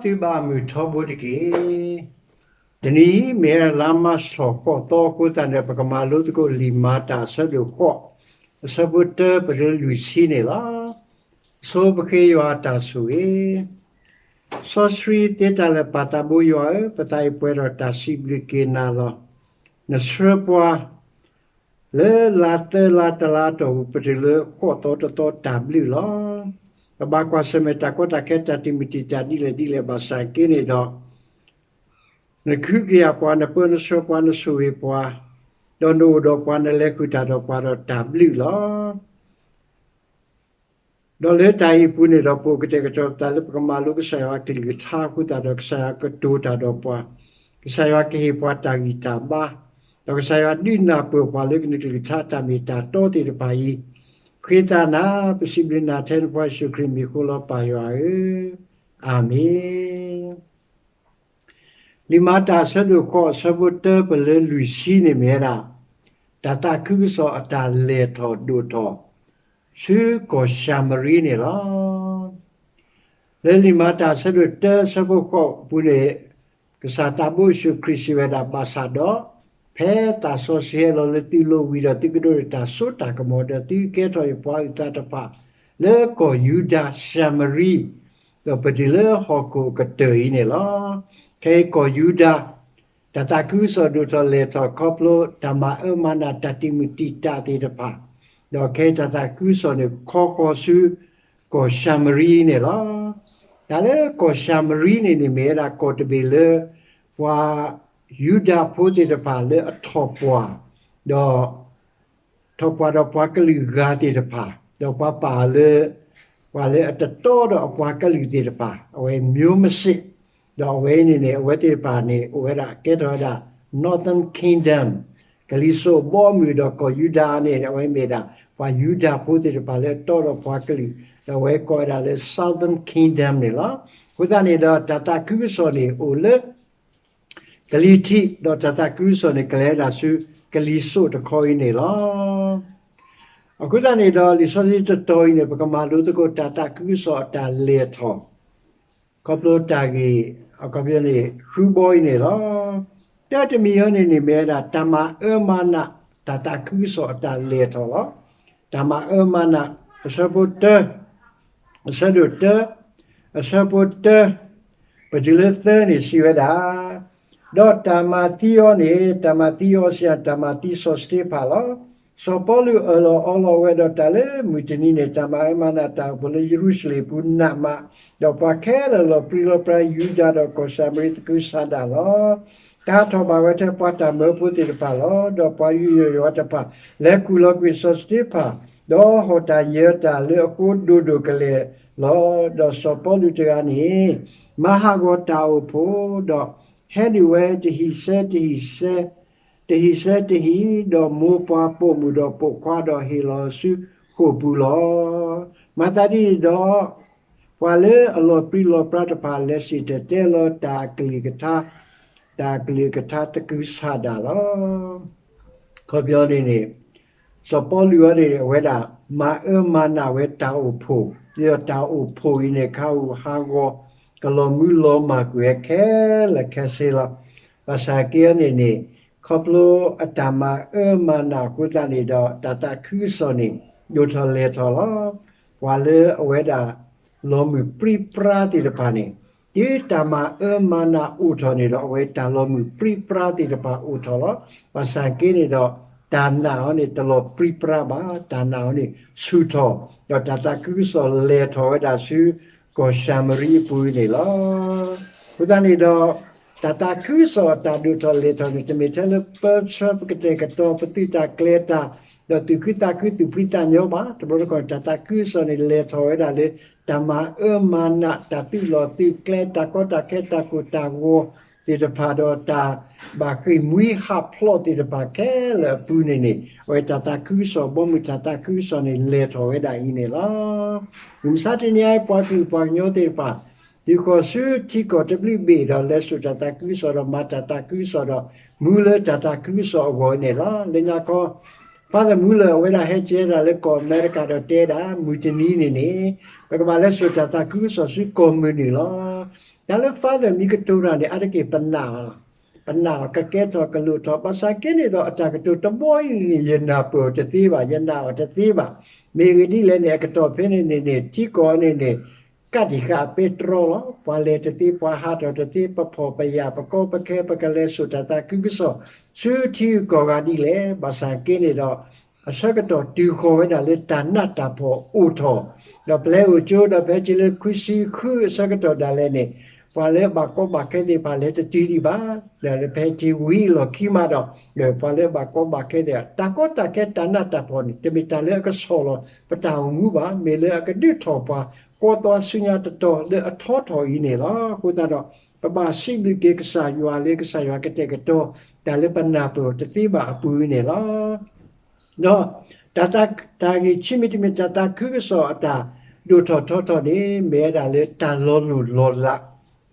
သုဘၣ်မုၢ်ထီဘိတက့ၢ်. တနံၤအံၤ မ့ၢ်လါမၢ်ၡးထီၣ်ဃိးသီအဃိသတးန့ၣ် ပကမၤလိသကိးလံာ်မၤတၢ်အဆၢဒိၣ်ဃိး အဆၢဖိတၢပတုၤလၢလွံၢ်ဆံန့ၣ်လီၤ. ဆိပဃ့ယွၤအတၢ်ဆိၣ်ဂ့ၤ, စီဆှံသ့တၢ်လၢာ်ပၢ်သးဘိယွၤဧၢ, ပသးအံၤပှဲၤဒီးတၢ်စံးဘျုးက့ၤနၤလီၤ. နဆှၢပှၤ လၢလါသၢလါတလါအတီၢ်ပူၤ ပတုၤလၢဃိးသီတသီတၢ်ဘျုးလီၤ. ပဘၣ်ကွၢ်ဆၢၣ်မဲာ်တၢ်ကီတၢ်ခဲတၢ်တံာ်မုၢ်တံာ်တာ်ဒ်လဲၣ်ဒ်လဲၣ်ဘၣ်ဆၣ်က့န့ၣ်ဒီး နကဟုကယာ်ပှၤ နပၢနဆှၢပှၤ နဆိၣ်ဂ့ၤပှၤ, ဒီးနအိၣ်ဒီးပှၤ နလဲၤဃုာ်တၢ်ဒီးပှၤဒီးတၢ်ဘျုးလီၤ. ဒီးလၢတၢ်အံၤအပူၤန့ၣ်ဒီး ပအိၣ်ကတဲာ်ကတီၤပသးလၢပကမၤလိကစၢ်ယွၤအကလုၢ်ကထါအဃိသတးဒီး ကစၢ်ယွၤကတိၤတၢ်ဒီးပှၤ, ကစၢ်ယွၤကဟ့ၣ်ပှၤတၢ်ဂံၢ်တၢ်ဘါ, ဒီးကစၢ်ယွၤဒုးနၢ်ပၢၢ်ပှၤလၢကလုၢ်ကထါတၢ်မ့ၢ်တၢ်တီသ့ၣ်တဖၣ်အံၤ, ဃ့သးနၤ ပစံးဘျုးနၤထဲနဖိယ့ၣ်ၡူးခရံာ်မံၤအဃိလီၤ ပၢ်ယွၤဧၢ, အၤမ့ၣ်. လံာ်မၤတၢ်အဆၢဒိၣ်ဃိး အဆၢဖိတၢပလၢလွံၢ်ဆံန့ၣ်မ့ၢ်ဝဲဒၣ် တၢ်သးခုကစီၣ်အတၢ်လဲၤထီၣ်ဒိၣ်ထီၣ် ဆူကီၢ်ၡၤမရံန့ၣ်လီၤ. လၢလံာ်မၤတၢ်အဆၢဒိၣ်တၢအဆၢဖိဃိးအပူၤန့ၣ် ကစၢ်သးဘိယ့ၣ်ၡူးခရံာ်စံးဝဲဒၣ် ဘၣ်ဆၣ်ဒီး ဖဲသးစီဆှံဟဲလီၤလၢသုလိၤဝံၤဒီး သုကဒိးန့ၢ်တၢ်စိတၢ်ကမီၤ ဒီးသုကကဲထီၣ်ယပှၤအုၣ်သးတဖၣ် လၢကီၢ်ယူဒၤၡၤမရံ ဒီးပတုၤလၢဟီၣ်ခိၣ်အကတၢၢ်အံၤန့ၣ်လီၤ. ခဲအံၤကီၢ်ယူဒၤ တၢ်သးခုကစီၣ်ဒိၣ်ထီၣ်လဲၤထီၣ်ခီဖျိတၢ်မၤအၢမၤနးတၢ်တံာ်မုၢ်တံာ်တာ်သ့ၣ်တဖၣ်, ဒီးခဲအံၤတၢ်သးခုကစီၣ်န့ၣ်ခီဃီၤဆူ ကီၢ်ၡၤမရံန့ၣ်လီၤ. တၢ်လၢကီၢ်ၡၤမရံန့ၣ်န့ၣ်မ့ၢ်ဝဲဒၣ်ကီၢ်တဘ့ၣ်လၢ ပှၤယူဒၤဖိသ့ၣ်တဖၣ်လၢအထီၣ်ပှၢ် ဒီး ထီၣ်ပှၢ်ဒီးပှၤကလုာ်ဂၤသ့ၣ်တဖၣ်, ဒီးပှၤပာ်အီၤလၢ ပှၤလၢအတတီဒီးအပှၤကလုာ်သ့ၣ်တဖၣ်, အဝဲမျိုးမစစ်, ဒီးအဝဲအံၤန့ၣ်န့ၣ် အဝဲသ့ၣ်တဖၣ်န့ၣ် အိၣ်ဝဲဒၣ်ကဲထီၣ်ဝဲဒၣ် Northern Kingdom, ကလံၤစိးဘီအမုၢ်ဒီးကီၢ်ယူဒၤန့ၣ် အဝဲမ့ၢ်ဒၣ် ပှၤယူဒၤဖိသ့ၣ်တဖၣ်လၢအတီဒီးပှၤကလုာ်, ဒီးအဝဲကိးဝဲဒၣ်လၢ Southern Kingdom န့ၣ်လီၤ. အဃိသတးန့ၣ်ဒီး တၢ်သးခုကစီၣ်န့ၣ်အိၣ်လၢ ကလံၤထံး ဒီးတၢ်သးခုကစီၣ်န့ၣ် ကလဲၤဝဲဒၣ်ဆူ ကလံၤစိးတခီအံၤန့ၣ်လီၤ. အဃိသတးန့ၣ်ဒီး လံာ်စီဆှံတတီၤအံၤန့ၣ် ပကမၤလိသကိးတၢ်သးခုကစီၣ်အတၢ်လဲၤထီၣ် ခီဖျိတၢ်ဂ့ၢ် အခီပညီန့ၣ် ဃုဘီအံၤန့ၣ်လီၤ. တၢတမံၤအံၤန့ၣ်န့ၣ်မ့ၢ်ဝဲဒၣ် တၢ်မၤအၢမၤနး တၢ်သးခုကစီၣ်အတၢ်လဲၤထီၣ်လီၤ. တၢ်မၤအၢမၤနး အဆၢဖိတၢ အဆၢဒိၣ်တၢ အဆၢဖိတၢ ပတုၤလၢသၢန့ၣ်စံးဝဲဒၣ်, ဒီးတၢ်မၤသံအီၤန့ၣ် တၢ်မၤသံအီၤစံး တၢ်မၤသံစီၤစတ့ဖၣ်လီၤ. စီၤပီလူးအၢၣ်လီၤအီလီၤဝဲဒီးတၢ်လၢမုၢ်တနံၤန့ၣ် တၢ်မၤအၢမၤနးတၢ်အိၣ်ဖှိၣ်လၢယရူၤၡလ့ၣ်အပူၤနးမး, ဒီးပှၤခဲလၢာ်လီၤပြံလီၤပြါယူဒၤဒီးကီၢ်ၡၤမရံသကုၤဆးဒးလီၤ. တၢ်ဟးထီၣ်ဘၣ်ဝဲထဲပှၤတၢ်မၢဖိသ့ၣ်တဖၣ်လီၤ. ဒီးပှၤယူးယီၣ်ယွၤတဖၣ် လဲၤကူၣ်လီၤကွံာ်စီၤစတ့ဖၣ်, ဒီးဟီၣ်တၢ်ယၢၤတၢ်လၢအဃိဒိၣ်ဒိၣ်ကလဲာ်လီၤ. ဒီးစီၤပီလူးတဂၤန့ၣ် မၤဟးဂီၤတၢ်အိၣ်ဖှိၣ်, ဒီးဟဲနုာ်ဝဲတဟံၣ်ဆၢတဟံၣ်ဆၢ တဟံၣ်ဆၢတဟံၣ်, ဒီးမိၢ်ပှၢ်ပိာ်မုၣ်ဒီးပိာ်ခွါဒီးဟ့ၣ်လီၤဆူဃိာ်ပူၤလီၤ. မၤသးဒ်န့ၣ်ဒီး ပှၤလၢအလီၤပြံလီၤပြါတဖၣ် လဲၤစံၣ်တဲၤတဲလီၤတၢ်အကလုၢ်ကထါ, တၢ်အကလုၢ်ကထါသကုၤဆးဒးလီၤ. အခီပညီန့ၣ်န့ၣ် စီၤပီလူးအံၤန့ၣ် အဝဲဒၣ် မၤအၢမၤနးဝဲတၢ်အိၣ်ဖှိၣ်, ဒီးတၢ်အိၣ်ဖှိၣ်အံၤန့ၣ် ကဟးဂူာ်ဟးဂီၤ ကလီၤမုၢ်လီၤမၢ်ကွံာ်ဝဲခဲလၢာ်ခဲဆ့လီၤ. ဘၣ်ဆၣ်က့အံၤန့ၣ်န့ၣ် ခီဖျိအတၢ်မၤအၢမၤနးအဃိသတးန့ၣ်ဒီး တၢ်သးခုကစီၣ်န့ၣ် ဒိၣ်ထီၣ်လဲၤထီၣ်လီၤ. ပှၤလၢအဝဲဒၣ် လီၤမုၢ်ပြံပြါသ့ၣ်တဖၣ်န့ၣ် တုၤတၢ်မၤအၢမၤနးအိၣ်ထီၣ်န့ၣ်ဒီး အဝဲတၢ်လီၤမုၢ်ပြံပြါသ့ၣ်တဖၣ်အိၣ်ထီၣ်လီၤ. ဘၣ်ဆၣ်က့န့ၣ်ဒီး တၢ်နာ်အီၤန့ၣ် တလီၤပြံပြါဘၣ်, တၢ်နာ်အီၤန့ၣ် ဆူၣ်ထီၣ်, ဒီးတၢ်သးခုကစီၣ်လဲၤထီၣ်ဝဲဒၣ်ဆူ ကီၢ်ၡၤမရံအပူၤန့ၣ်လီၤ. အဃိသတးန့ၣ်ဒီး တၢ်သးခုကစီၣ်အတၢ်ဒိၣ်ထီၣ်လဲၤထီၣ်န့ၣ် တမ့ၢ်ထဲလၢပၢဆှၢပကတဲာ်ကတီၤပသူၣ်တၢ်ကျဲၤတၢ် ဒီးသူၣ်ခုသးခုသူၣ်ဖှံသးညီဘၣ်. တဘျီတခီၣ်န့ၣ် တၢ်သးခုကစီၣ်န့ၣ်လဲၤထီၣ်ဝဲဒၣ်လၢ တၢ်မၤအၢမၤနး တၢ်သုးလီၢ်သုးကျဲ တၢ်ကီတၢ်ခဲ တၢ်ကိၢ်တၢ်ဂီၤသ့ၣ်တဖၣ် ဒီးတၢ်ဘၣ်ဃ့ၢ်မှံဟးဖျိးသ့ၣ်တဖၣ်ခဲလၢာ်အပူၤန့ၣ်န့ၣ် အဝဲတၢ်သးခုကစီၣ် ဘီမုၢ်တၢ်သးခုကစီၣ်န့ၣ် လဲၤထီၣ်ဝဲဒၣ်အံၤန့ၣ်လီၤ. မုၢ်မဆါတနံၤအံၤ ပှၤကလုာ်ပှၤကညီသ့ၣ်တဖၣ် တုၤဃီၤဆူထံကီၢ်တဘျုးဘ့ၣ်ဒီး လဲၤစိာ်တၢ်သးခုကစီၣ်ဒီး မၤတၢ်သးခုကစီၣ်ဒီး မူလၢတၢ်သးခုကစီၣ်အဂီၢ်န့ၣ်လီၤ. လၢညါခီ Father Muller အဝဲဒၣ်ဟဲကဲဒၣ်လၢကီၢ်အမဲရကၤဒီးတဲဒၣ် မုၢ်တနံၤန့ၣ်န့ၣ် ပကဘၣ်လဲၤစိာ်တၢ်သးခုကစီၣ်ဆူကီၢ်မုၢ်နုာ်လီၤ. တၢ်လၢ Father မ့ၢ်ကတိၤတၢ်န့ၣ် အါတက့ၢ်ပနာ်အီၤလီၤ. ပနာ်အီၤ ကကဲထီၣ်ကလိၣ်ထီၣ် ဘၣ်ဆၣ်က့န့ၣ်ဒီး အတၢ်ကတိၤတဘီအံၤန့ၣ် ယနၢ်ပၢၢ်အီၤတသ့ဘၣ်, ယနာ်အီၤတသ့ဘၣ်. မ့ၢ်ဂ့ၢ်ဒ်လဲၣ်န့ၣ် အကတီၢ်ဖဲန့ၣ်န့ၣ်န့ၣ် ထံကီၢ်န့ၣ်န့ၣ် ကးတံာ်ဃာ်အပဲတြီလီၤ. ပှၤလဲၤတသ့ ပှၤဟးထီၣ်တသ့ ပဖှီၣ်ပယာ် ပကီပခဲ ပကလဲၤစိာ်တၢ်သးခုကစီၣ် ဆူထံဂုၤကီၢ်ဂၤဒ်လဲၣ်. ဘၣ်ဆၣ်က့န့ၣ်ဒီး အဆၢကတီၢ်တုၤဃီၤဝဲဒၣ်လၢတၢ်နးတၢ်ဖှီၣ်အိၣ်ထီၣ်, ဒီးပလဲၤအိၣ်ကၠိဒီးဖဲက့လၢခွံဆံဃုအဆၢကတီၢ်ဒၣ်လဲာ်န့ၣ် ပှၤလၢအဘၣ်ကီဘၣ်ခဲသ့ၣ်တဖၣ်လဲၤတတုၤဒံးဘၣ်. ဒီးဖဲထံဝံၤအလီၢ်ခံမးဒီး ပှၤလၢအဘၣ်ကီဘၣ်ခဲသ့ၣ် တၢ်ကီတၢ်ခဲတၢ်နးတၢ်ဖှီၣ်န့ၣ် တမ့ၢ်တၢ်လၢအကဆီၣ်လီၤပတၢ်အိၣ်မူဘၣ်. မ့ၢ်လၢအကဒုးထီၣ်ပှၤ ကီသွါဆူညါတတီၤလၢအထီထီၣ်အံၤန့ၣ်လီၤ. အဃိသတးဒီး ပဘၣ်စံးဘျုးက့ၤကစၢ်ယွၤလၢကစၢ်ယွၤကတဲာ်ကတီၤ တၢ်လၢပနၢ်ပၢၢ်အီၤတသ့ဘၣ်အပူၤအံၤန့ၣ်လီၤ. ဒီးတၢ်သး တၢ်ဂ့ၢ်ခံမံၤတမံၤ တၢ်သးခုကစီၣ်အတၢ်ဒိၣ်ထီၣ်ထီထီၣ်န့ၣ် မ့ၢ်ဝဲဒၣ်လၢတၢ်လီၤလိၢ်လီၤလး,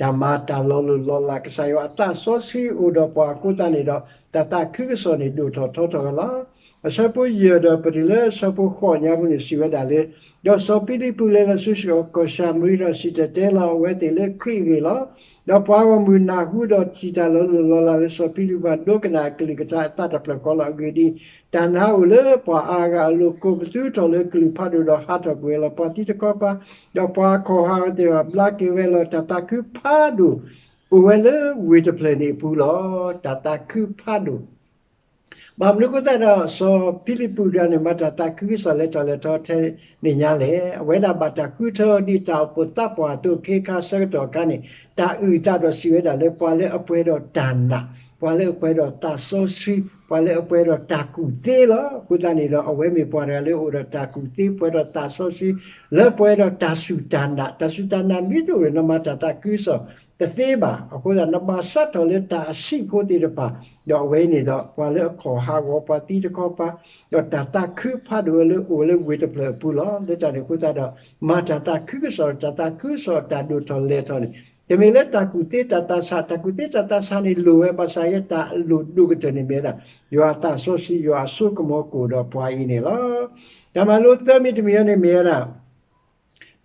တၢ်မၤတၢ်လီၤလိၢ်လီၤလး ကစၢ်ယွၤအသးစီဆှံအိၣ်ဒီးပှၤအဃိသတးန့ၣ်ဒီး တၢ်သးခုကစီၣ်န့ၣ် ဒိၣ်ထီၣ်ထီထီၣ်ဝဲလီၤ. အဆၢဖိယဲၢ်ဒီးပတုၤလၢအဆၢဖိဃိးညါပူၤန့ၣ် စံးဝဲဒၣ်လၢ ဒီးစီၤဖံလံးပူးလဲၤလီၤဆူကီၢ်ၡၤမရံဒီးစံၣ်တဲၤတဲလီၤအဝဲသ့ၣ်လၢခရံာ်အဂ့ၢ်လီၤ. ဒီးပှၤဂီၢ်မုၢ်နၢ်ဟူဒီးထံၣ်တၢ်လီၤလိၢ်လီၤလးလၢ စီၤဖံလံးပူးဒိကနၣ်အကလုၢ်ကထါအသးတဖျၢၣ်ဃီလီၤ. အဂ့ၢ်ဒ်အံၤ, တၢ်နါအိၣ်လၢပှၤအါဂၤအလိၤ ကိးပသူထီၣ်လၢကလုာ်ဖးဒိၣ်ဒီးဟးထီၣ်ကွံာ်ဝဲလီၤ. ပှၤသံတခီပၤ, ဒီးပှၤခီၣ်ဟးဂီၤသ့ၣ်တဖၣ် ဘျါက့ၤဝဲလီၤ. တၢ်သးခုဖးဒိၣ် အိၣ်ဝဲလၢဝ့ၢ်တဖျၢၣ်န့ၣ်အပူၤလီၤ. တၢ်သးခုဖးဒိၣ် ဘၣ်မနုၤအဃိသတးဒီး စီၤဖံလံးပူးတဂၤန့ၣ် မၤတၢ်သးခုကစီၣ်လဲၤထီၣ်လဲၤထီထဲန့ၣ်ညါလဲၣ်. အဝဲဒၣ်ဘၣ်တၢ်ဃုထၢအီၤဒ်တၢ်အိၣ်ဖှိၣ်သးပှၢ်အသိး ခဲခါဆၢကတီၢ်အခါန့ၣ် တၢ်အုၣ်အသးဒီးစံးဝဲဒၣ်လၢ ပှၤလၢအပှဲၤဒီးတၢ်နာ်, ပှၤလၢအပှဲၤဒီးသးစီဆှံ, ပှၤလၢအပှဲၤဒီးတၢ်ကူၣ်သ့လီၤ. အဃိသတးန့ၣ်ဒီး အဝဲမ့ၢ်ပှၤတဂၤလၢအအိၣ်ဒီးတၢ်ကူၣ်သ့ ပှဲၤဒီးသးစီဆှံ, လၢပှဲၤဒီးတၢ်စူၢ်တၢ်နာ်, တၢ်စူၢ်တၢ်နာ်မ့ၢ်တအိၣ်န့ၣ် နမၤတၢ်သးခုကစီၣ် တသ့ဘၣ်. အဃိသတး နဘၣ်စးထီၣ်လၢတၢ်အဆံးဖိသ့ၣ်တဖၣ်, ဒီးအဝဲအံၤန့ၣ်ဒီး ပှၤလၢအခီၣ်ဟးဂီၤ ပှၤသံတခီပၤ, ဒီးတၢ်သးခုဖးဒိၣ်ဝဲလၢအိၣ်ဝဲလၢဝ့ၢ်တဖျၢၣ်အပူၤလီၤ. လၢတၢ်န့ၣ်အဃိသတးဒီး မၤတၢ်သးခုကစီၣ်, တၢ်သးခုကစီၣ်တၢ်ဒိၣ်ထီၣ်လဲၤထီၣ်န့ၣ် တမ့ၢ်လၢတၢ်ကူၣ်သ့တၢ်သးဆး, တၢ်ကူၣ်သ့တၢ်သးဆးန့ၣ်လိၣ်ဝဲ ဘၣ်ဆၣ်ယဲတၢ်လိၣ်ဒိၣ်ကတၢၢ်န့ၣ်မ့ၢ်ဝဲဒၣ် ယွၤအသးစီဆှံ ယွၤအစိကမီၤကအိၣ်ဒီးပှၤအံၤန့ၣ်လီၤ. တၢ်မၤလိသၢမံၤတမံၤအံၤန့ၣ်မ့ၢ်ဝဲဒၣ်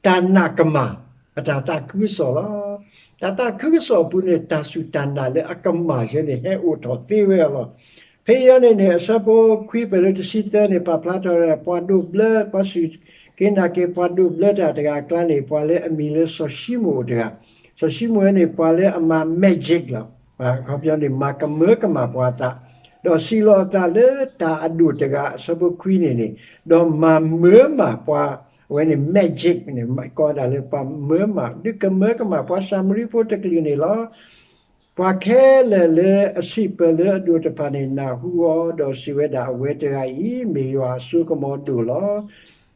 တၢ်နာ်ကမၣ် အတၢ်သးခုကစီၣ်လီၤ. တၢ်သးခုကစီၣ်အပူၤန့ၣ် တၢ်စူၢ်တၢ်နာ်လၢအကမၣ်ယဲန့ၣ် ဟဲအိၣ်ထီၣ်သ့ဝဲအီၤလီၤ. ဖဲအံၤန့ၣ်န့ၣ် အဆၢဖိခွံဖဲလၢတဆံသၢန့ၣ် ပာ်ဖျါထီၣ်ဝဲဒၣ် ပှၤဒိးဘျၢ ပှၤစူၢ်က့ၤနာ်က့ၤ ပှၤဒိးဘျၢတၢ်တဂၤအကျါန့ၣ် ပှၤလၢအမံၤလၢစီၤၡံမိၣ်တဂၤ, စီၤၡံမိၣ်ဝဲန့ၣ် ပှၤလၢအမၤ magic လီၤ. အခီပညီန့ၣ် မၤကမၢကမၣ်ပှၤအသး, ဒီးစံးလီၤအသးလၢတၢ်အဒိၣ်တဂၤ အဆၢဖိခွံန့ၣ်န့ၣ်, ဒီးမၤမၢမၣ်ပှၤ အဝဲန့ၣ် magic န့ၣ် ကိးဝဲဒၣ်လၢပှၤမၢမၣ် ဒုးကမၢကမၣ်ပှၤၡၤမရံဖိတကလုာ်န့ၣ်လီၤ. ပှၤခဲလၢာ်လၢအစံးပၢၢ်လၢအဒိၣ်တဖၣ်န့ၣ် နၢ်ဟူအီၤ ဒီးစံးဝဲဒၣ် အဝဲတဂၤအံၤ မ့ၢ်ယွၤအစိကမီၤဒိၣ်လီၤ.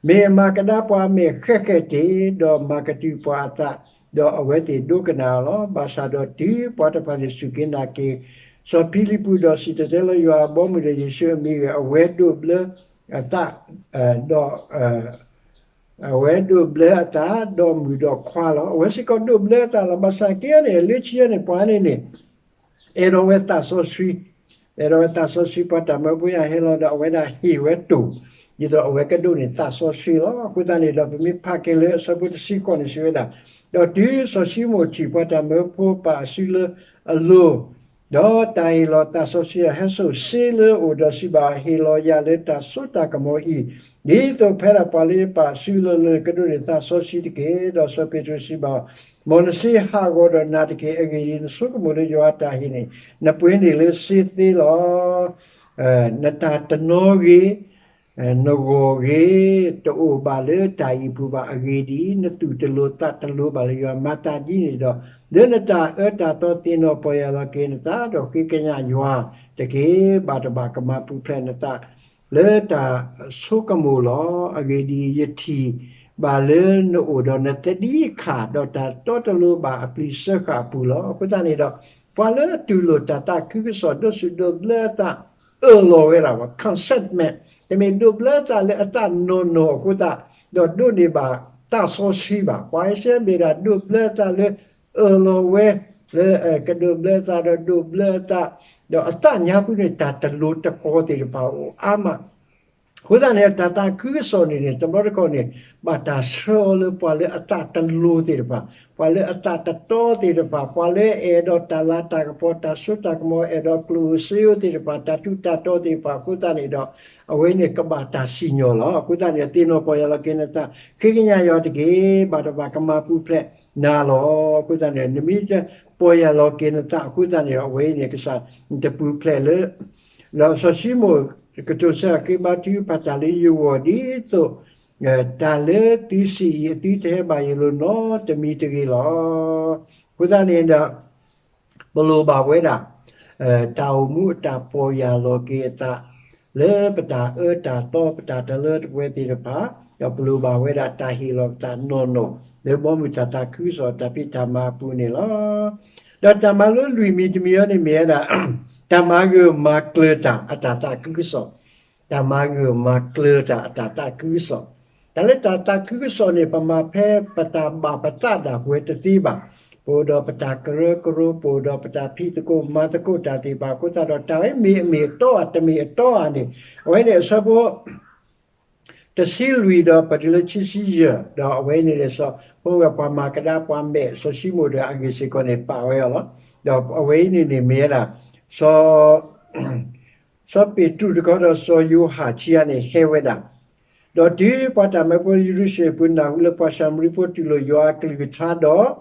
မ့ၢ်အမၤကဒါပှၤအမဲာ်ဃဲးဃဲးတ့ၢ်, ဒီးမၤကတုၤပှၤအသး, ဒီးအဝဲသ့ၣ်ဒိကနၣ်အီၤလီၤ. ဘၣ်ဆၣ်ဒီးတုၤပှၤတဖၣ်န့ၣ်စူၢ်က့ၤနာ်က့ၤ စီၤဖံလံးပူးဒီးစံၣ်တဲၤတဲလီၤယွၤအဘီအမုၢ်ဒီးယ့ၣ်ၡူးအမံၤအဂ့ၢ် အဝဲဒိးဘျၢအသး, ဒီး အဝဲဒိးဘျၢအသး ဒီးမုၣ်ဒီးခွါလီၤ. အဝဲစ့ၢ်ကီးဒိးဘျၢအသးလီၤ. ဘၣ်ဆၣ်က့အံၤန့ၣ် လၢခံအံၤန့ၣ် ပှၤန့ၣ်န့ၣ် အဲၣ်ဒိးဝဲသးစီဆှံ, အဲၣ်ဒိးဝဲသးစီဆှံ ပှၤတၢ်မၢဖိယၤဟဲလီၤဒီး အဝဲဒၣ်ဟ့ၣ်ဝဲတိၢ်, ဒ်သိးအဝဲကဒိးန့ၢ်သးစီဆှံလီၤ. အဃိသတးန့ၣ်ဒီး ပမ့ၢ်ဖးက့ၤလၢအဆၢဖိတဆံဃိးန့ၣ် စံးဝဲဒၣ်, ဒီးတုၤစီၤၡံမိၣ်ထံၣ်ပှၤတၢ်မၢဖိပာ်အစုလၢအလိၤ ဒီးတၢ်ဟ့ၣ်လီၤသးစီဆှံအဟဲစိာ်စ့လၢအအိၣ်ဒီးစံးဘၣ်အီၤ, ဟ့ၣ်လီၤယၤလၢတၢ်စိတၢ်ကမီၤအံၤ, ဒ်သိးဖဲဒၣ်ပှၤလၢယပာ်အစုလၢအလိၤန့ၣ် ကဒိးန့ၢ်သးစီဆှံတက့ၢ်. ဒီးစီၤပ့းတရူးစံးဘၣ်အီၤ, မ်နစ့ဟးဂီၤဒီးနၤတက့ၢ်. အဂ့ၢ်ဒ်အံၤ, နဆိကမိၣ်လၢယွၤအတၢ်ဟ့ၣ်န့ၣ် နပှ့ၤန့ၢ်လၢစ့သ့လီၤ. နတၢ်တနီၤဂ့ၤ နဂီၢ်ဂ့ၤ တအိၣ်ဘၣ်လၢတၢ်အံၤအပူၤဘၣ်. အဂ့ၢ်ဒ်အံၤ, နသူၣ်တလိၤသးတလိၤဘၣ်လၢယွၤ, မၤသးဒ်န့ၣ်ဒီး, လၢနတၢ်အၢတၢ်သီသ့ၣ်နီၣ်ပီၢ်ယၢ်လီၤက့ၤနသး, ဒီးဃ့ကညးယွၤတက့ၢ်. ဘၣ်တဘၣ်ကမၤပူၤဖျဲးနသးလၢတၢ်ဆိကမိၣ်လီၤ. အဂ့ၢ်ဒ်အံၤ, ယထံၣ်ဘၣ်လၢနအိၣ်ဒီးနသဒံးအခၣ်, ဒီးတၢ်တီတလိၤဘၣ်အပျံၤစၢဃာ်အပူၤလီၤ. အဃိသတးန့ၣ်ဒီး, ပှၤလၢအတူၢ်လိာ်တၢ်သးခုကစီၣ် ဒိးစူၣ်ဒိးဘျၢအသး အၢၣ်လီၤဝဲဒၣ် contentment, တမ့ၢ်ဒိးဘျၢအသးလၢအသးနီၢ်နီၢ်အဃိသတး, ဒီးဒိးန့ၢ်ဘၣ်သးစီဆှံဘၣ်. ပှၤအံၣ်စရ့လးမ့ၢ်ဒၣ်ဒိးဘျၢအသးလၢအၢၣ်လီၤဝဲ, လၢကဒိးဘျၢအသးဒီးဒိးဘျၢအသး, ဒီးအသးညါပူၤန့ၣ် တၢ်တလိၤတကီသ့ၣ်တဖၣ်အိၣ်အါမး အဃိသတးန့ၣ် တၢ်သးခုကစီၣ်န့ၣ်န့ၣ် တဘျီတခီၣ်န့ၣ် ဘၣ်တၢ်ဆှၢအီၤလၢပှၤလၢအသးတလိၤသ့ၣ်တဖၣ်, ပှၤလၢအသးတတီသ့ၣ်တဖၣ်, ပှၤလၢအအဲၣ်ဒိးတၢ်လၤတၢ်ကပီၤ တၢ်စိတၢ်ကမီၤ အဲၣ်ဒိးကျိၣ်ဧိၤစ့ဧိၤသ့ၣ်တဖၣ် တၢ်ထူးတၢ်တီၤသ့ၣ်တဖၣ်အဃိသတးန့ၣ်ဒီး အဝဲန့ၣ်ကဘၣ်တၢ်စံၣ်ညီၣ်လီၤ. အဃိသတးန့ၣ် သ့ၣ်နီၣ်ပီၢ်ယၢ်လီၤက့ၤနသး ဃ့ကညးယွၤတက့ၢ်, ဘၣ်တဘၣ်ကမၤပူၤဖျဲးနၤလီၤ. အဃိသတးန့ၣ် နမ့ၢ်ပီၢ်ယၢ်လီၤက့ၤနသးအဃိသတးန့ၣ်ဒီး အဝဲအံၤန့ၣ် ကစၢ်တပူၤဖျဲးလၢ လၢစီၤၡံမိၣ်ကတိၤဆၢ ဃ့ဘါထုကဖၣ်တၢ်လၢယဂီၢ်ဒ်သိး တၢ်လၢသုစံးအံၤ အသုတဟဲဘၣ်ယလိၤနီတမံၤတဂ့ၤလီၤ. အဃိသတးန့ၣ်ဒီး ပလိၣ်ဘၣ်ဝဲဒၣ် တၢ်အိၣ်မူအတၢ်ပီၢ်ယၢ်လီၤက့ၤအသး လၢပတၢ်အၢတၢ်သီ ပတၢ်တလၢတပှဲၤသ့ၣ်တဖၣ်, ဒီးပလိၣ်ဘၣ်ဝဲဒၣ်တၢ်ဟ့ၣ်လီၤပသးနီၢ်နီၢ် လၢဘီမုၢ်တၢ်သးခုကစီၣ်တၢ်ဖံးတၢ်မၤအပူၤန့ၣ်လီၤ. ဒီးတၢ်မၤလိလွံၢ်မံၤတမံၤအံၤန့ၣ်မ့ၢ်ဝဲဒၣ် တၢ်မၤဂၢၢ်မၤကျၢၤတၢ်အတၢ်သးခုကစီၣ်, တၢ်မၤဂၢၢ်မၤကျၢၤတၢ်အတၢ်သးခုကစီၣ်, တၢ်လၢတၢ်သးခုကစီၣ်န့ၣ် ပမၤဖဲပတၢ်ဘၣ်ပသးဒၣ်ပဝဲတသ့ဘၣ်, ပအိၣ်ဒီးပတၢ်ကရၢကရိ ပအိၣ်ဒီးပတၢ်ဖံးသကိးမၤသကိးတၢ်သ့ၣ်တဖၣ်အဃိသတးဒီး တၢ်ဝဲမ့ၢ်အမ့ၢ်အတီဧါ တမ့ၢ်အတီဧါန့ၣ် အဝဲန့ၣ်အဆၢဖိ တဆံလွံၢ်ဒီးပတုၤလၢခံဆံယဲၢ်, ဒီးအဝဲန့ၣ်န့ၣ် စီၤဖိဝဲၢ်ပှၤမၤကဒါပှၤမဲာ် စီၤၡံမိၣ်တဂၤအဂ့ၢ်စ့ၢ်ကီးန့ၣ် ပာ်ဝဲအီၤလီၤ. ဒီးအဝဲအံၤန့ၣ်န့ၣ်မ့ၢ်ဝဲဒၣ် စီၤ စီၤပ့းတရူးတခီဒီးစီၤယိၤဟၣ်ခံဂၤန့ၣ်ဟဲဝဲဒၣ် ဒီးတုၤပှၤတၢ်မၢဖိလၢယရူၤၡလ့ၣ်အပူၤနၢ်ဟူလၢပှၤၡၤမရံဖိတူၢ်လိာ်ယွၤအကလုၢ်ကထါဒီး,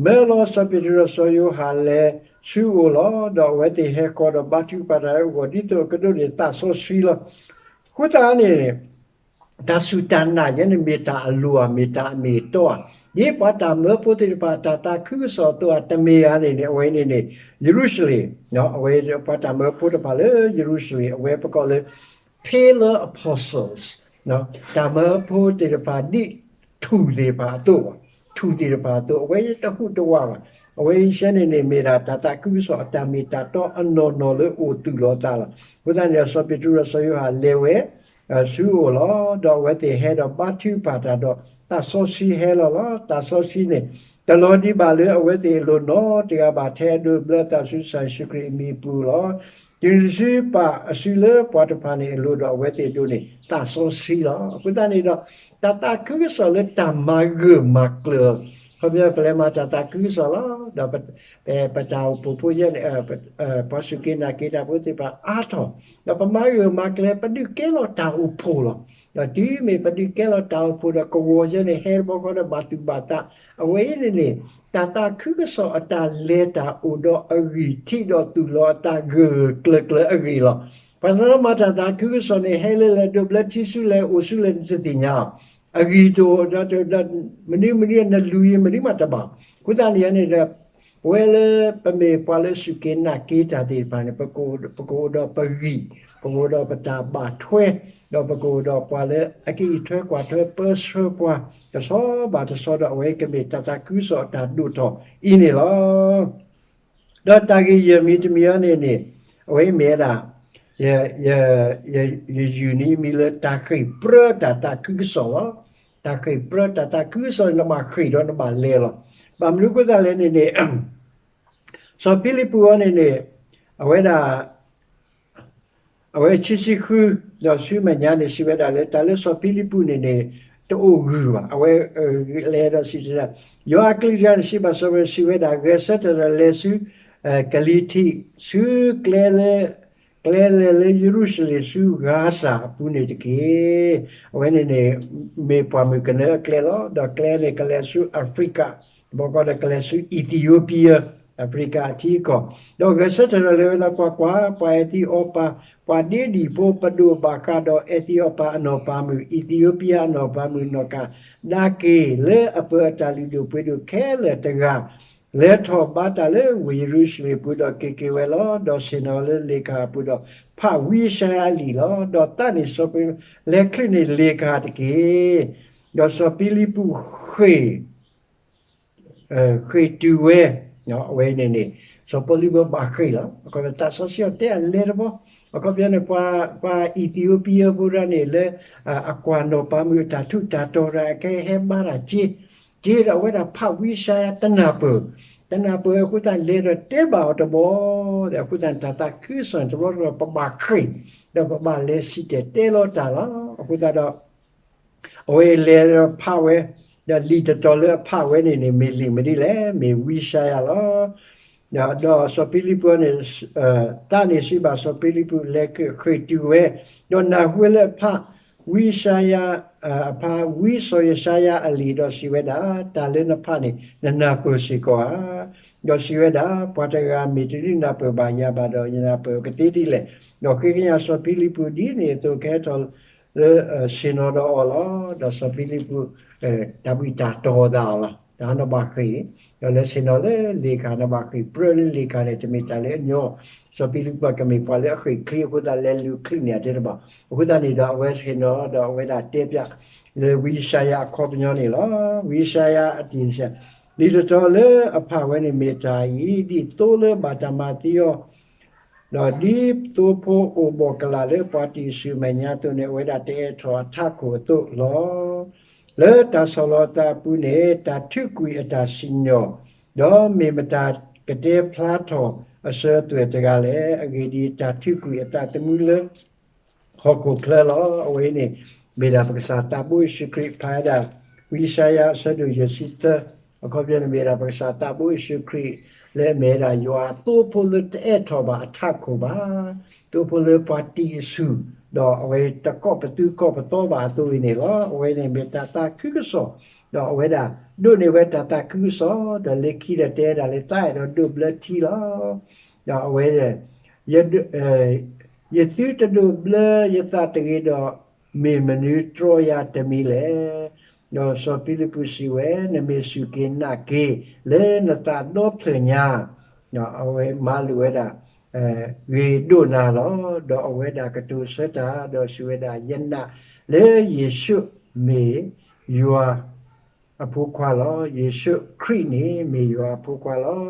မၢလီၤစီၤပ့းတရူးဒီးစီၤယိၤဟၣ်လဲၤဆူအအိၣ်လီၤ. ဒီးအဝဲသ့ၣ်ဟဲဃီၤဒီးဘါထုကဖၣ်တၢ်လၢအဂီၢ် ဒ်သိးအကဒိးန့ၢ်သးစီဆှံလီၤ. အဃိသတးန့ၣ် တၢ်စူၢ်တၢ်နာ်ယဲန့ၣ်မ့ၢ်တၢ်အလိၤဧါ မ့ၢ်တၢ်အမ့ၢ်အတီဧါ. ဒ်ပှၤတၢ်မၢဖိသ့ၣ်တဖၣ် တၢ်သးခုကစီၣ်အသိးဧါ တမ့ၢ်ဧါန့ၣ်န့ၣ် အဝဲန့ၣ်န့ၣ် ယရူၤၡလ့ၣ်, အဝဲပှၤတၢ်မၢဖိတဖၣ်လၢယရူၤၡလ့ၣ် အဝဲပကိးလၢ Pale Apostles, တၢ်မၢဖိသ့ၣ်တဖၣ်ဒ်ထူၣ်သ့ၣ်တဖၣ်အသိး, ထူၣ်သ့ၣ်တဖၣ်အသိး အဝဲတဟူးတဝးဘၣ်. အဝဲအံၤဆၢန့ၣ်န့ၣ် မ့ၢ်ဒၣ်တၢ်သးခုကစီၣ်အတၢ်မ့ၢ်တၢ်တီအနီၢ်နီၢ်လၢအိၣ်သူၣ်လီၤသးလီၤ. အဃိသတးန့ၣ်ဒီး စီၤပ့းတရူးဒီးစီၤယိၤဟၣ်လဲၤဝဲ ဆူအအိၣ်လီၤ. ဒီးအဝဲသ့ၣ်ဟဲဒီးဘါထုကဖၣ်တၢ်ဒီး သးစီဆှံဟဲလီၤလီၤ. သးစီဆှံန့ၣ် တလီၤဒံးဘၣ်လၢအဝဲသ့ၣ်အလိၤနီတဂၤဘၣ် ထဲအဒိးဘျၢသးဆူကစၢ်ယ့ၣ်ၡူးခရံာ်အမံၤအပူၤလီၤ. တုၤနုၤဆူပာ်အစုလၢပှၤတဖၣ်န့ၣ်အလိၤဒီး အဝဲသ့ၣ်အဒိးန့ၢ်သးစီဆှံလီၤ. အဃိသတးန့ၣ်ဒီး တၢ်သးခုကစီၣ်လၢတၢ်မၤဂၢၢ်မၤကျၢၤ ခီဖျိပလဲၤမၤတၢ်သးခုကစီၣ်လီၤ. ဒီးပတၢ်အိၣ်ဖှိၣ်ဖိယဲန့ၣ် ပှၤစူၢ်က့ၤနာ်က့ၤတၢ်ဖိသ့ၣ်တဖၣ်အါထီၣ်, ဒီးပမၤဂၢၢ်မၤကျၢၤ ပဒုးကဲလီၤတၢ်အိၣ်ဖှိၣ်လီၤ. ဒီးတုၤမ့ၢ်ပဒုးကဲလီၤတၢ်အိၣ်ဖှိၣ်ဒီး ကဝီၤယဲန့ၣ် ဟဲတဘျီဃီဒီးဘၣ်သူၣ်ဘၣ်သး, အဝဲအံၤန့ၣ်န့ၣ် တၢ်သးခုကစီၣ်အတၢ်လဲၤတၢ်အိၣ်ဒီးအဂံၢ်ထံးဒီးသူၣ်လီၤအသးဂၢၢ်ဂၢၢ်ကျၢၤကျၢၤအဂ့ၢ်လီၤ. ပှၤတနီၤမၤတၢ်သးခုကစီၣ်န့ၣ် ဟဲလၢလဲၤဒိးဘျၢထံဆူလဲၤအိၣ်ဆူလဲၤနတသ့ၣ်ညါ အဂံၢ်တအိၣ်ဒီး မနုၤမနုၤနလူၤယံၤမနုၤမးတဘၣ်. အဃိသတးန့ၣ်န့ၣ်ဒီး ပဝဲလၢပမ့ၢ်ပှၤလၢစူၢ်က့ၤနာ်က့ၤတၢ်သ့ၣ်တဖၣ်န့ၣ် ပကအိၣ်ဒီးပဂံၢ်, ပကအိၣ်ဒီးပတၢ်ဘၣ်ထွဲ, ဒီးပကအိၣ်ဒီးပှၤလၢအကအံးထွဲကွၢ်ထွဲပၢဆှၢပှၤ တဆီဘၣ်တဆီဒီး အဝဲကမ့ၢ်တၢ်သးခုကစီၣ်အတၢ်ဒိၣ်ထီၣ်အံၤန့ၣ်လီၤ. ဒီးတၢ်ဂ့ၢ်ယဲၢ်မံၤတမံၤအံၤန့ၣ်န့ၣ် အဝဲမ့ၢ်ဝဲဒၣ် ယ ယ ယ ယယုၢ်န့ၣ်မံၤလၢတၢ်ဃ့ၢ်ပြၢတၢ်သးခုကစီၣ်လီၤ. တၢ်ဃ့ၢ်ပြၢတၢ်သးခုကစီၣ်န့ၣ် နဘၣ်ဃ့ၢ်ဒီးနဘၣ်လဲၤလီၤ. ဘၣ်မနုၤအဃိသတးလဲၣ်န့ၣ်န့ၣ် စီၤဖံလံးပူးအံၤန့ၣ်န့ၣ် အဝဲဒၣ် အဝဲခံဆံဃု ဒီးဆူမဲာ်ညါန့ၣ် စံးဝဲဒၣ်လၢ တၢ်လၢစီၤဖံလံးပူးန့ၣ်န့ၣ် တအိၣ်ဂုၢ်ဘၣ်. အဝဲလဲၤဒီးစံးတဲဒၣ်, ယွၤအကလုၢ်ကထါန့ၣ် စံးဘၣ်စီၤပီစံးဝဲဒၣ်, ဂဲၤဆၢထၢၣ်ဒီးလဲၤဆူ ကလံၤထံး ဆူကျဲလၢ ကျဲလဲၤလၢယရူၤၡလ့ၣ်ဆူဂါစၢ်အပူၤန့ၣ်တက့ၢ်. အဝဲန့ၣ်န့ၣ် မ့ၢ်ပှၢ်မုၢ်ကနၢအကျဲလီၤ. ဒီးကျဲန့ၣ်ကလဲၤဆူအၤဖရံကၤ ဘီကီးဒီးကလဲၤဆူ Ethiopia အၤဖရံကၤအထံအကီၢ်, ဒီးဂဲၤဆၢထၢၣ်ဒီးလဲၤဝဲလၢကွၢ်ကွၢ်, ပှၤအ့သံၣ်အီၣ်ပၤ ပှၤဒ့ဒံၣ်ဖိပဒိၣ်ဘၣ်ဃးဒီးအ့သံၣ်အီၣ်ပၤအနီၢ်ပၤမုၣ်, အံၣ်သံယိးပံယၤအနီၢ်ပၤမုၣ်နီၢ်ကၢ် ဒါက့ၤလၢအပၢၤအတၢ်လုၢ်ဒိၣ်ပှ့ၤဒိၣ်ခဲလၢာ်တဂၤ လဲၤထီၣ်ဘါတၢ်လၢဝ့ၢ်ယရူၤၡလ့ၣ်ပူၤဒီးက့ၤက့ၤဝဲလီၤ. ဒီးဆ့ၣ်နီၤလၢလ့ၣ်ကဟၣ်အပူၤဒီး ဖးဝံယၡါယၤအလံာ်လီၤ. ဒီးသးန့ၢ်စီၤပီ လဲၤချုးန့ၢ်လ့ၣ်ကဟၣ်တက့ၢ်. ဒီးစီၤဖံလံးပူးဃ့ၢ် ဃ့ၢ်တုၤဝဲ, အဝဲန့ၣ်န့ၣ် စီၤပီလူးဘၣ်ဃ့ၢ်လီၤ. အခီပညီသးစီဆှံအီၤတဲအလဲတဘီ, အခီပညီန့ၣ် ပှၤအံၣ်သံယိးပံယၤဖိဒၣ်န့ၣ်လၢ အကွၢ်နီၢ်ပၤမုၣ်အတၢ်ထူးတၢ်တီၤဒၣ် အကဟဲဘါတၢ်စ့, စ့ဒီးအဝဲဒၣ်ဖးဝံယၡါယၤတနၢ်ပၢၢ် တနၢ်ပၢၢ်အဃိသတး လဲၤဒီးတဲဘၣ်အီၤတဘျီ, ဒီးအဃိသတးန့ၣ် တၢ်သးခုကစီၣ်န့ၣ် တဘျီတဘျီပဘၣ်ဃ့ၢ်, ဒီးပဘၣ်လဲၤစံၣ်တဲၤတဲလီၤတၢ်လီၤ. အဃိသတးဒီး အဝဲလဲၤဒီးဖးဝဲ, ဒီးလံာ်တတီၤလၢအဖးဝဲန့ၣ်န့ၣ် မ့ၢ်လံာ်မနုၤလဲၣ်, မ့ၢ်ဝံယၡါယၤလီၤ. ဒီးစီၤဖံလံပူးန့ၣ် သးန့ၣ်စံးဘၣ်စီၤဖံလံပူး လဲၤဃ့ၢ်တုၤဝဲ, ဒီးနၢ်ဟူဝဲလၢအဖး ဝံယၡါယၤ, အဖးဝံစီၤယၡါယၤအလံာ်ဒီးစံးဝဲဒၣ်, တၢ်လၢနဖးန့ၣ် နနၢ်ပၢၢ်စ့ၢ်ကီးဧါ. ဒီးစံးဝဲဒၣ်, ပှၤတဂၤမ့ၢ်တဒုးနၢ်ပၢၢ်ဘၣ်ယၤဘၣ်ဒီး ယနၢ်ပၢၢ်ကသ့ဒ်လဲၣ်. ဒီးဃ့ကညးစီၤဖံလံပူးဒ်န့ၣ်အသိး ကဟဲထီၣ်လၢဆ့ၣ်နီၤဒီးအီၤလီၤ. ဒီးစီၤဖံလံပူး တၢ်ဘှံးတၢ်တီၤသးအီၤလီၤ. တၢ်နဘၣ်ဃ့ၢ်, ဒီးလဲၤဆ့ၣ်နီၤလၢလ့ၣ်ခၣ် နဘၣ်ဃ့ၢ်ပြၢလၢလ့ၣ်ခၣ်န့ၣ် တမ့ၢ်တၢ်လၢအညီ, စီၤဖံလံပူးကမ့ၢ်ပှၤလၢအဃ့ၢ်ချ့အဃိသတး လဲၤလူၤချံးန့ၢ်အတဲတဘၣ်. အဃိသတးန့ၣ်ဒီး အဝဲဆ့ၣ်နီၤဒီးအဝဲဒၣ်တဲပၠး လၢဝံယၡါယၤအခီပညီန့ၣ်လီၤ. ဝံယၡါယၤအတံၢ် လံာ်တတီၤလၢအဖးဝဲန့ၣ်မ့ၢ်တၢ်အံၤ, ဒ်သိလၢဘၣ်တၢ်မၤသံအီၤ ဒီးဒ်သိဖိအိၣ်ဘှီၣ်ကလာ်လၢပှၤတံၢ်ဆူၣ်မဲာ်ညါအသိးန့ၣ် အဝဲဒၣ်တအဲၣ်ထီၣ်အထးခိၣ်အသိးလီၤ. လၢတၢ်ဆီၣ်လီၤအသးအပူၤန့ၣ် တၢ်ထုးကွံာ်အတၢ်စံၣ်ညီၣ်, ဒီးမ့ၢ်မတၤကတဲဖျါထီၣ်အစၢၤအသွဲၣ်တဂၤလဲၣ်. အဂ့ၢ်ဒ်အံၤ, တၢ်ထုးကွံာ်အသးသမူလၢ ဟီၣ်ခိၣ်ချၢလီၤ. အဝဲအံၤန့ၣ် မ့ၢ်ဒၣ်ပကစၢ်သးဘိယ့ၣ်ၡူးခရံာ် ဖးဝဲဒၣ် ဝံယၡါယၤအဆၢဒိၣ်ယဲၢ်ဆံသၢ, အခီပညီန့ၣ် မ့ၢ်ဒၣ်ပကစၢ်သးဘိယ့ၣ်ၡူးခရံာ် လၢအမ့ၢ်ဝဲဒၣ်ယွၤအသိဖိလၢတအဲၣ်ထီၣ်ဘၣ်အထးခိၣ်ဘၣ်, သိဖိလၢပှၤတံၢ်အဆူၣ်, ဒီးအဝဲတကိးပသူကိးပသီဘၣ်အသိးအံၤန့ၣ်လီၤ. အဝဲန့ၣ်မ့ၢ်တၢ်သးခုကစီၣ်, ဒီးအဝဲဒၣ်ဒိးန့ၢ်ဝဲတၢ်သးခုကစီၣ်, ဒီးလၢခံဒီးတဲဒၣ်လၢသးအဲၣ်ဒိးဒိးဘျၢထံလီၤ. ဒီးအဝဲ ယသုတဒိးဘျၢယသးတဂ့ၤဒီး မ့ၢ်မနုၤတြီယၤတမံၤလဲၣ်. ဒီးစီၤဖံလံပူးစံးဝဲ, နမ့ၢ်စူၢ်က့ၤနာ်က့ၤ လၢနသးဒီဖျၢၣ်ညါ, အဝဲမၤလိာ်ဝဲဒၣ် ဂ့ၤဒိၣ်နၤလီၤ. ဒီးအဝဲဒၣ်ကတိၤဆၢတၢ် ဒီးစံးဝဲဒၣ်, ယနာ်လၢယ့ၣ်ၡူးမ့ၢ်ယွၤ အဖိခွါလီၤ. ယ့ၣ်ၡူးခရံာ်န့ၣ်မ့ၢ်ယွၤအဖိခွါလီၤ.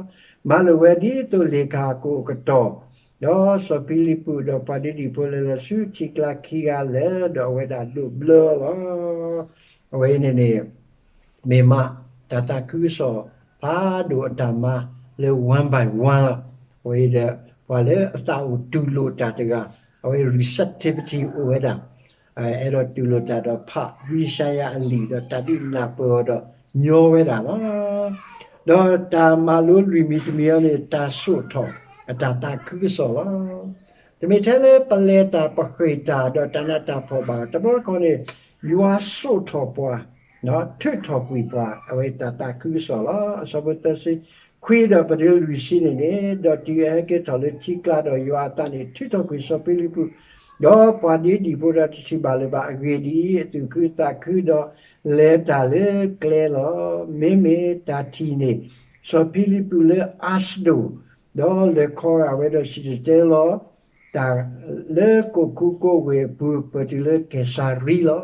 မၤလိာ်ဝဲဒ်သိးလ့ၣ်ခၣ်ကအိၣ်ကတီၢ်, ဒီးစီၤဖံလံပူးဒီးပှၤဒ့ဒံၣ်ဖိလဲၤလီၤဆူထံကျါခံဂၤလၢာ်, ဒီးအဝဲဒၣ်ဒိးဘျၢလီၤ. အဝဲအံၤန့ၣ်န့ၣ် မ့ၢ်မးတၢ်သးခုကစီၣ် ဖးဒိၣ်အတၢ်မၤလၢ one by one လီၤ. အဝဲအံၤဒီး ပှၤလၢအသးအိၣ်တူၢ်လိာ်တၢ်တဂၤ, အဝဲ receptivity အိၣ်ဝဲဒၣ် အဲၣ်ဒိးတူၢ်လိာ်တၢ်ဒီးဖးဝံယၡါယၤအလံာ်ဒီးတၢ်ဒုးနၢ်ပၢၢ်အီၤဒီးညီဝဲဒၣ်လီၤ. ဒီးတၢ်မၤလိလွံၢ်မံၤတမံၤအံၤန့ၣ် တၢ်စိာ်ထီၣ်အတၢ်သးခုကစီၣ်လီၤ. တမ့ၢ်ထဲလၢပလဲၤတၢ်ပဃ့ၢ်တၢ်ဒီးတၢ်နးတၢ်ဖှီၣ်ဘၣ်, တဘျီတခီၣ်န့ၣ် ယွၤစိာ်ထီၣ်ပှၤ ထုးထီၣ်ကွံာ်ပှၤ အဝဲတၢ်သးခုကစီၣ်လီၤ. အဆၢဖိသၢဆံခွံဒီးပတုၤလွံၢ်ဆံန့ၣ်န့ၣ်, ဒီးတုၤအဟဲက့ၤထီၣ်လၢထံကျါဒီးယွၤအသးန့ၣ်ထုးထီၣ်ကွံာ်စီၤဖံလံပူး, ဒီးပှၤဒ့ဒံၣ်ဖိဒီးတထံၣ်ဘၣ်လၢၤဘၣ်. အဂ့ၢ်ဒ်အံၤ, အသူၣ်ခုသးခုဒီးလဲၤတၢ်လၢကျဲလီၤ. မ့မ့ၢ်တၢ်ထံၣ်န့ၢ်စီၤဖံလံပူးလၢအ့းစဒိၣ်, ဒီးလဲၤခီဂာ်ဝဲဒီးစံၣ်တဲၤတဲလီၤ တၢ်လၢကိၣ်ခူကိးဝ့ၢ်အပူၤ ပတုၤလၢကဲၤစၤရံလီၤ.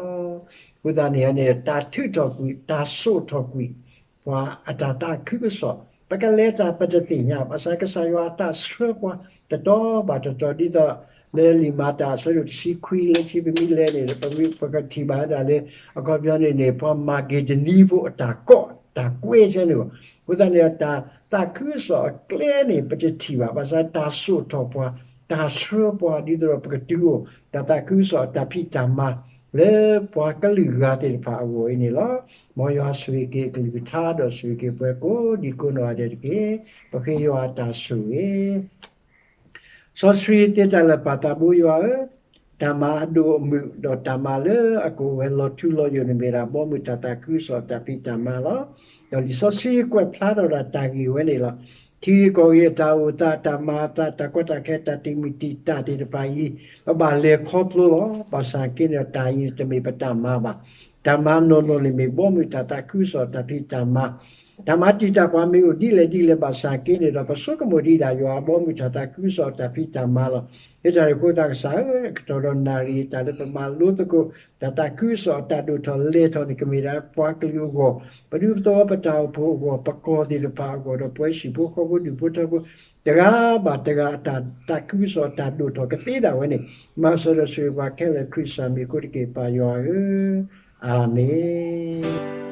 အဃိသတးန့ၣ်န့ၣ် တၢ်ထုးထီၣ်ကွံာ် တၢ်စိာ်ထီၣ်ကွံာ် ပှၤအတၢ်သးခုကစီၣ်, ပကလဲၤတၢ်ပတသ့ၣ်ညါ, ဘၣ်ဆၣ်ကစၢ်ယွၤအသးဆှၢပှၤတတီၤဘၣ်တတီၤ ဒ်သိးလၢလံာ်မၤတၢ်အဆၢဒိၣ်တဆံခွံလၢခံ ပမ့ၢ်လဲၤန့ၣ် ပမ့ၢ်ပကထံၣ်ဘၣ်ဝဲဒၣ်လၢ အခီပညီန့ၣ်န့ၣ် ပှၤမၤက့ၤဒနံဖိအတၢ်ကိးတၢ်ကွဲဆဲန့ၣ်လီၤ. အဃိသတးန့ၣ် တၢ်သးခုကစီၣ်အကျဲန့ၣ် ပတထံၣ်ဘၣ်, ဘၣ်ဆၣ်တၢ်စိာ်ထီၣ်ပှၤ တၢ်ဆှၢပှၤ ဒ်သိးဒီးပကတုၤအိၣ် တၢ်သးခုကစီၣ်အတၢ်ဖံးတၢ်မၤ လၢပှၤကလုာ်ဂၤသ့ၣ်တဖၣ်အဂီၢ်အံၤန့ၣ်လီၤ. မ်ယွၤဆိၣ်ဂ့ၤက့ၤအကလုၢ်ကထါ ဒီးဆိၣ်ဂ့ၤက့ၤပှၤကိးဒံကိးနီၢ်ဂၤဒဲးတက့ၢ်. ပဃ့ယွၤအတၢ်ဆိၣ်ဂ့ၤ စီဆှံသ့တၢ်လၢာ်ပၢ်သးဘိယွၤဧၢ, တၢ်မၤအဒိၣ်အမုာ် ဒီးတၢ်မၤလၢအကအိၣ်ဝဲလီၤထူလီၤယိာ်န့ၣ် မ့ၢ်ဒၣ်ဘီမုၢ်တၢ်သးခုကစီၣ်အတၢ်ဖံးတၢ်မၤလီၤ. ဒီးလံာ်စီဆှံကွဲးဖျါထီၣ်ဒၣ်တၢ်ဂ့ၢ်ဝဲန့ၣ်လီၤ. ထံဂုၤကီၢ်ဂၤအတၢ်အိၣ်သး တၢ်မၤအသး တၢ်ကီတၢ်ခဲ တၢ်တံာ်မုၢ်တံာ်တာ်သ့ၣ်တဖၣ်အံၤ ပဘၣ်လဲၤခီဖျိလီၤ. ဘၣ်ဆၣ်က့န့ၣ်ဒီး တၢ်အံၤတမ့ၢ်ပတၢ်မၤဘၣ်. တၢ်မၤနီၢ်နီၢ်န့ၣ်မ့ၢ်ဘီမုၢ်တၢ်သးခုကစီၣ်အတၢ်ဖံးတၢ်မၤ တၢ်မၤတံာ်တာ်ပှၤမ့ၢ်အိၣ်ဒ်လဲၣ်ဒ်လဲၣ်ဘၣ်ဆၣ်က့န့ၣ်ဒီး ပဆိကမိၣ်ဒံးဒၣ်ယွၤအဘီမုၢ်တၢ်သးခုကစီၣ်အတၢ်ဖံးတၢ်မၤလီၤ. လၢတၢ်န့ၣ်အဃိသတးကစၢ်ဧၢ, ကတီၢ်ဒီးနၣ်ရံၣ်တၢ်လၢပမၤလိသကိး တၢ်သးခုကစီၣ်အတၢ်ဒိၣ်ထီၣ်လဲၢ်ထီၣ်န့ၣ် ကမ့ၢ်ဒၣ်ပှၤကလုာ်အဂီၢ်, ပဒူပသဝီပတၢ်အိၣ်ဖှိၣ်အဂီၢ်, ပကီၢ်သ့ၣ်တဖၣ်အဂီၢ်, ဒီးပဝဲဟံၣ်ဖိဃီဖိဒူၣ်ဖိထၢဖိ တဂၤဘၣ်တဂၤအတၢ်သးခုကစီၣ်အတၢ်ဒိၣ်ထီၣ် ကသ့ဒၣ်ဝဲန့ၣ်, မၤစၢၤဒီးဆိၣ်ဂ့ၤပှၤခဲလၢာ် ခရံာ်စၢ်မံၤအဃိတက့ၢ် ပၢ်ယွၤဧၢ, အၤမ့ၣ်.